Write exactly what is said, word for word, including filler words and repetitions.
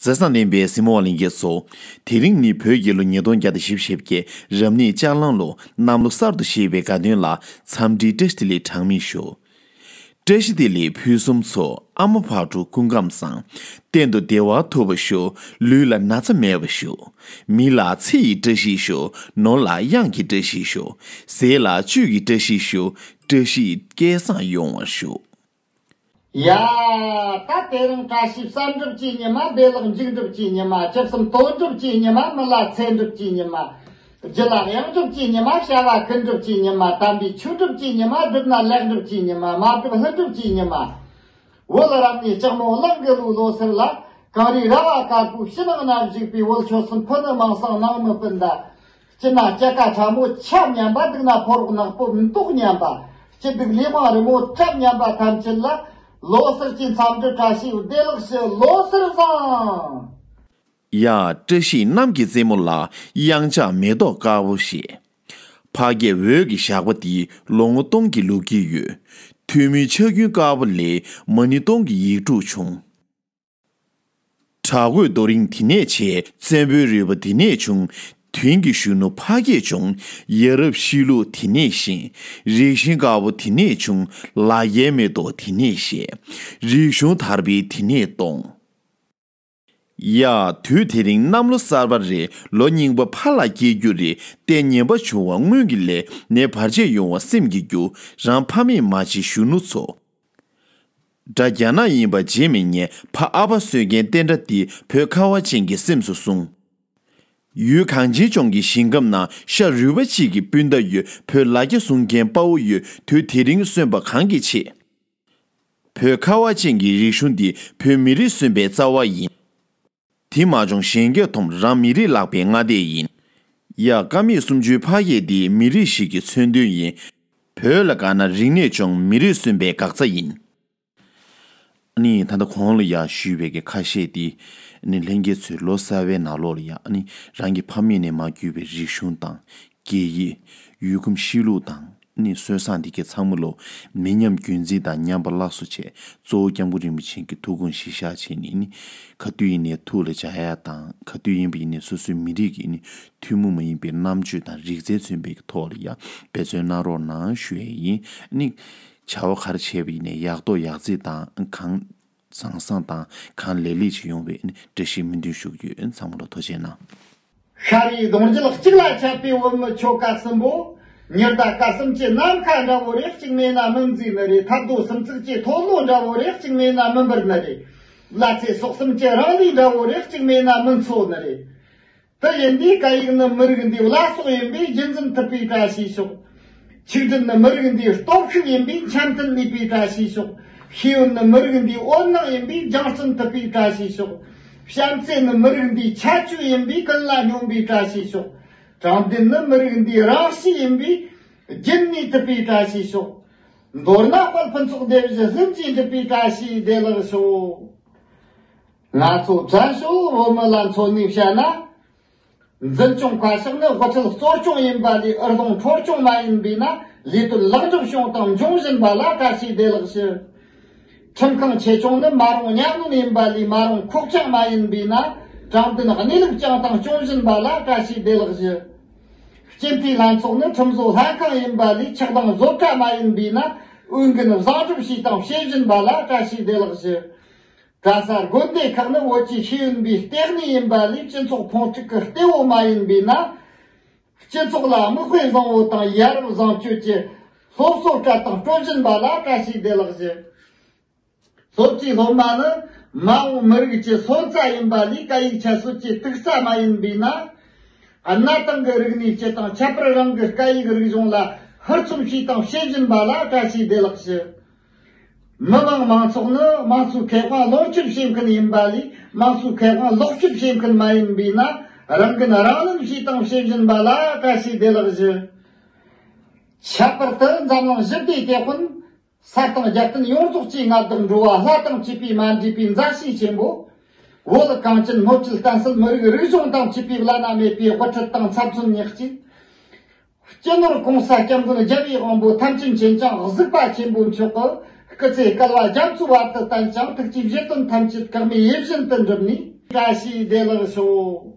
མཛའ་བརྩེ་ལྡན་པའི་གཟིགས་མོ་བ་ལྷན་རྒྱས་ཚོ། དེ་རིང་ནི་བོད་རྒྱལ་ལོ་ཉིས་སྟོང་བརྒྱ་དང་བཞི་བཅུ་ཞེ་བརྒྱད། རབ་གནས་ལྕགས་གླང་ལོ། གནམ་ལོ་གསར་དུ་བཞད་པའི་དགའ་སྟོན་ལ། འཚམས་འདྲིའི་བཀྲ་ཤིས་བདེ་ལེགས་གྲངས་མེད་ཞུ། བཀྲ་ཤིས་བདེ་ལེགས་ཕུན་སུམ་ཚོགས། ཨ་མ་ཕག་གྲུ་སྐུ་ཁམས་བཟང་། གཏན་དུ་བདེ་བ་ཐོབ་པར་ཤོག། ལུས་ལ་ན་ཚ་མེད་པར་ཤོག། མི་ལ་ཚེ་ཡི་བཀྲ་ཤིས་ཤོག། ནོར་ལ་གཡང་གི་བཀྲ་ཤིས་ཤོག། ཟས་ལ་བཅུད་ཀྱི་བཀྲ་ཤིས་ཤོག། བཀྲ་ཤིས་སྐལ་བཟང་ཡོང་བར་ཤོག། ཡ། ད་དེ་རིང་བཀྲ་ཤིས་བསམ་གྲུབ་ཀྱི་ཉི་མ། བདེ་ལེགས་འཇིགས་གྲུབ་ཀྱི་ཉི་མ། ཇི་བསམ་དོན་གྲུབ་ཀྱི་ཉི་མ། མི་ལ་ཚེ་གྲུབ་ཀྱི་ཉི་མ། རྒྱུ་ལ་གཡང་གྲུབ་ཀྱི་ཉི་མ། བྱ་བ་ཀུན་གྲུབ་ཀྱི་ཉི་མ། དམ་པའི་ཆོས་གྲུབ་ཀྱི་ཉི་མ། བསྒྲུབས་ན་ལེགས་གྲུབ་ཀྱི་ཉི་མ། མ་བསྒྲུབས་ལྷུན་གྲུབ་ཀྱི་ཉི་མ། བོད་རབ་གནས་ལྕགས་མོ་གླང་གི་ལོའི་ལོ་སར་ལ། གངས་རིའི་ར་བ་དཀར་པོའི་ཕྱི་ནང་ན་བཞུགས་པའི་བོད་ཆོལ་གསུམ་ཕུ་ནུ་མིང་སྲིང་ནང་མི་སྤུན་ཟླ། སྤྱིར་ན་སྐྱ་ཀ་ཕྲ་མོ་ཆ་མཉམ་པ། སྡུག་ན་ཕོ་རོག་ནག་པོ་མདོག་མཉམ་པ། སྐྱིད་སྡུག་ལས་དབང་རི་མོ་གྲབས་མཉམ་པ་ཐམས་ཅད་ལ། ལོ་གསར་གྱི་འཚམས་འདྲི་བཀྲ་ཤིས་བདེ་ལེགས་ཞུ། ལོ་གསར་བཟང་། ཡ། བཀྲ་ཤིས་གནམ་གྱི་རྩེ་མོ་ལ། གཡང་ཆགས་མེ་ཏོག་དཀར་པོ་བཞད། ཕ་སྐད་འོད་ཀྱི་ཞགས་པ་འདིས། ལོ་ངོ་སྟོང་གི་ལོ་རྒྱུས་ཡོད། ཐུན་མིན་ཕྱག་རྒྱུན་དཀར་པོ་ལས། མ་ཎི་སྟོང་གི་ཡིག་འབྲུ་བྱུང་། བྲག་བརྐོས་རྡོ་རིང་དེ་ནས་བྱས། བཙན་པོའི་རུས་པ་དེ་ནས་བྱུང་། དེང་གི་གཞོན་ནུ་ཕ་སྐད་བྱུང་། ཡ་རབས་གཤིས་ལུགས་དེ་ནས་བཞེངས། རིགས་ཞེན་དཀར་པོ་དེ་ནས་བྱུང་། ལ་རྒྱའི་མེ་ཏོག་དེ་ནས་བཞད། རིག་གཞུང་དར་སྤེལ་དེ་ནས་གཏོང་། ཡ། དུས་དེ་རིང་གནམ་ལོ་གསར་པ་རེད། ལོ་རྙིང་པ་ཕར་ལ་སྐྱེལ་རྒྱུ་རེད། ལྟས་ངན་པ་བྱུང་བ་སྔོན་གྱི་ལས། ནད་བར་ཆད་ཡོང་བ་སེམས་ཀྱི་རྒྱུ། རང་ཕ་མས་མ་བྱས་གཞོན་ནུ་ཚོ། དགྲ་རྒྱ་ནག་ཡིན་པ་བརྗེད་མི་ཉན། ཕ་ཨ་ཕ་གསོད་མཁན་བསྟན་དགྲ་འདི། བོད་ཁ་བ་ཅན་གྱི་སེམས་སུ་བཟུང་། ཡུལ་གངས་ཅན་ལྗོངས་ཀྱི་ཞིང་ཁམས་ན། ཤ་རུས་པ་གཅིག་གི་སྤུན་ཟླ་ཡོད། བོད་ལ་རྒྱ་བཟུང་མཁན་དཔའ་བོ་ཡོད། དུས་དེ་རིང་གསོན་པ་གང་གིས་ཆེ། བོད་ཁ་བ་ཅན་གྱི་རིག་གཞུང་འདི། བོད་མི་རིགས་གསོན་པའི་རྩ་བ་ཡིན། དེ་མ་བྱུང་གཞན་གྱིས་འཐོམ། རང་མི་རིགས་བརླག་པའི་སྔ་ལྟས་ཡིན། ཡ། ཀ་མད་སུམ་ཅུའི་ཕ་སྐད་འདི། མི་རིགས་ཤིག་གི་མཚོན་དོན་ཡིན། བོད་ལ་དགའ་ན་རིག་གནས་སྦྱོང་། མི་རིགས་གསོན་པའི་འགག་རྩ་ཡིན། ནི་ད་ལྟ་གོང་ལ་ཡ་ཞུས་པའི་གི་ཁ་ཤས་དེ། ནི་ལྷན་རྒྱས་ཚོས་ལོ་གསར་བའི་ནང་ལོགས་ལ་ཡ། ནི་རང་གི་ཕ་མེས་ནས་མར་བརྒྱུད་པའི་རིག་གཞུང་དང་། སྐད་ཡིག། ཡུལ་ཁམས་གཤིས་ལུགས་དང་། ནི་སྲོལ་བཟང་འདི་གའི་ཚང་མ་ལོ། མི་ཉམས་རྒྱུན་འཛིན་དང་། ཉམས་པ་སླར་གསོ་བྱས། གཙོ་བོ་སྐྱབས་མགོན་རིན་པོ་ཆེ་གི་ཐུགས་དགོངས་གཞིར་བཞག་བྱས་ནས། ནི་ག་དུས་ཡིན་ནའི་ཐུགས་ལ་འཇགས་ཡ་དང་། ག་དུས་ཡིན་པ་ཡིན་ནའི་སོ་སོའི་མི་རིགས་ཀྱི་ནི་ཐུན་མོང་མ་ཡིན་པའི་རྣམ་དཔྱོད་དང་རིག་རྩལ་མཚོན་པའི་ཐོག་ལ་ཡ་འབད་བརྩོན་གནང་རོགས་གནང་ཞུ་ཡས་ཡིན། ནི་བྱ་བ་ག་རེ་བྱས་པ་ཡིན་ནའི་ཡག་ཐོག་ཡག་བརྩེགས་དང་། གང་། བཟང་བཟང་དང་གང་ལེགས་ལེགས་ཅིག་ཡོང་བའི་བཀྲ་ཤིས་སྨོན་འདུན་ཞུ་གི་ཡོད། ཚང་མ་ལ་ཐུགས་རྗེ་གནང་། ཤར་རིའི་གདུང་རྒྱུད་གཅིག་ལ་ཆད་པའི་བུ་མོ་ཁྱོ་ག་གསུམ་པོ། ཉི་ཟླ་སྐར་གསུམ་གྱི་ནམ་མཁའ་འདྲ་བོ་རེད། གཅིག་མེད་ན་མི་མཛེས་ནི་རེད། ཐར་རྡོ་སུམ་བརྩེགས་ཀྱི་མཐོ་ལོ་འདྲ་བོ་རེད། གཅིག་མེད་ན་མི་འབར་ནི་རེད། ལ་ཚེ་སྲོག་གསུམ་གྱི་རང་ལུས་འདྲ་བོ་རེད། གཅིག་མེད་ན་མི་འཚོ་ནི་རེད། དེ་ཡིན་དུས་སྐད་ཡིག་ནི་མི་རིགས་འདིའི་བླ་སྲོག་ཡིན་པས་རྒྱུན་འཛིན་ཐུབ་པའི་བཀྲ་ཤིས་ཤོག། ཆིག་སྒྲིལ་ནི་མི་རིགས་འདིའི་སྟོབས་ཤུགས་ཡིན་པས་འཆམ་མཐུན་གནས་པའི་བཀྲ་ཤིས་ཤོག། ཤེས་ཡོན་ནི་མི་རིགས་འདིའི་འོད་སྣང་ཡིན་པས་སྦྱང་བརྩོན་ཐུབ་པའི་བཀྲ་ཤིས་ཤོག། བྱམས་བརྩེ་ནི་མི་རིགས་འདིའི་ཁྱད་ཆོས་ཡིན་པས་ཀུན་ལ་སྙོམས་པའི་བཀྲ་ཤིས་ཤོག། དྲང་བདེན་ནི་མི་རིགས་འདིའི་རང་གཤིས་ཡིན་པས་རྒྱུན་གནས་ཐུབ་པའི་བཀྲ་ཤིས་ཤོག། མདོར་ན་དཔལ་ཕུན་ཚོགས་སྡེ་བཞི་ལྷུན་གྱིས་འགྲུབ་པའི་བཀྲ་ཤིས་བདེ་ལེགས་ཤོག། ང་ཚོ་བཙན་བྱོལ་བོད་མི་ལ་མཚོན་ནས་བཤད་ན། འཛིན་སྐྱོང་བཀའ་ཤག་ནི་དབུ་ཁྲིད་གཙོ་སྐྱོང་ཡིན་པ་ལས་འུར་གདོང་འཕྲོ་སྐྱོང་མ་ཡིན་པས་ན། ལས་དོན་ལེགས་འགྲུབ་བྱུང་དང་འབྱུང་བཞིན་པ་ལ་བཀྲ་ཤིས་བདེ་ལེགས་ཞུ། ཁྲིམས་ཁང་ཆེ་ཆུང་ནི་མ་རུངས་གཉའ་གནོན་ཡིན་པ་ལས་མ་རུངས་ཁོག་བཅངས་མ་ཡིན་པས་ན། དྲང་བདེན་གནས་ལུགས་བསྐྱངས་དང་སྐྱོང་བཞིན་པ་ལ་བཀྲ་ཤིས་བདེ་ལེགས་ཞུ། སྤྱི་འཐུས་ལྷན་ཚོགས་ནི་ཁྲིམས་བཟོ་ལྷན་ཁང་ཡིན་པ་ལས་ཆགས་སྡང་བཟོ་གྲྭ་མ་ཡིན་པས་ན། འོས་འགན་བཟང་སྒྲུབ་བྱས་དང་བྱེད་བཞིན་པ་ལ་བཀྲ་ཤིས་བདེ་ལེགས་ཞུ། གྲྭ་ས་དགོན་སྡེ་ཁག་ནི་བོད་ཀྱི་ཤེས་ཡོན་པའི་ལྟེ་གནས་ཡིན་པ་ལས་སྤྱི་ཚོགས་ཕུང་དཀྲུག་གི་གཏེ་བོ་མ་ཡིན་པས་ན། སྤྱི་ཚོགས་ལ་མིག་དཔེ་བཟང་བོ་དང་ཡ་རབས་བཟང་སྤྱོད་ཀྱི་སློབ་གསོ་སྤྲད་དང་སྤྲོད་བཞིན་པ་ལ་བཀྲ་ཤིས་བདེ་ལེགས་ཞུ། སློབ་གྲྭའི་སློབ་མ་ནི་མ་འོངས་མི་རིགས་ཀྱི་སོན་རྩ་ཡིན་པ་ལས་སྐད་ཡིག་ཁྱད་གསོད་ཀྱི་དུག་རྩ་མ་ཡིན་པས་ན། གནའ་དེང་གི་རིག་གནས་སྤྱི་དང་ཁྱད་པར་རང་གི་སྐད་ཡིག་རིག་གཞུང་ལ་ཧུར་བརྩོན་བྱས་དང་བྱེད་བཞིན་པ་ལ་བཀྲ་ཤིས་བདེ་ལེགས་ཞུ། མི་དམངས་མང་ཚོགས་ནི་དམངས་གཙོའི་ཁེ་དབང་ལོངས་སྤྱོད་བྱེད་མཁན་ཡིན་པ་ལས་དམངས་གཙོའི་ཁེ་དབང་ལོག་སྤྱོད་བྱེད་མཁན་མ་ཡིན་པས་ན། རང་འགན་རང་ལེན་བྱས་དང་བྱེད་བཞིན་པ་ལ་བཀྲ་ཤིས་བདེ་ལེགས་ཞུ། ཁྱད་པར་དུ་འཛམ་གླིང་ཞི་བདེའི་དེད་དཔོན། ས་དང་རྒྱལ་བསྟན་ཡོངས་རྫོགས་ཀྱི་མངའ་བདག་འགྲོ་བ་ལྷ་དང་བཅས་པའི་མ་འདྲེས་པའི་མཛའ་བཤེས་ཆེན་པོ། བོད་གངས་ཅན་སྣོད་བཅུད་བསྟན་སྲིད་མི་རིགས་རིག་གཞུང་དང་བཅས་པའི་བླ་ན་མེད་པའི་དབུ་ཁྲིད་དང་ཚབ་མཚོན་ཉག་གཅིག། སྤྱི་ནོར་༸གོང་ས་༸སྐྱབས་མགོན་རྒྱལ་བའི་དབང་པོ་ཐམས་ཅད་མཁྱེན་ཅིང་གཟིགས་པ་ཆེན་པོ་མཆོག་གི་སྐུ་ཚེ་བསྐལ་བ་རྒྱ་མཚོའི་བར་དུ་བརྟན་ཅིང་། ཐུགས་ཀྱི་བཞེད་དོན་ཐམས་ཅད་གེགས་མེད་ཡིད་བཞིན་དུ་འགྲུབ་ནས། བཀྲ་ཤིས་བདེ་ལེགས་ཤོག།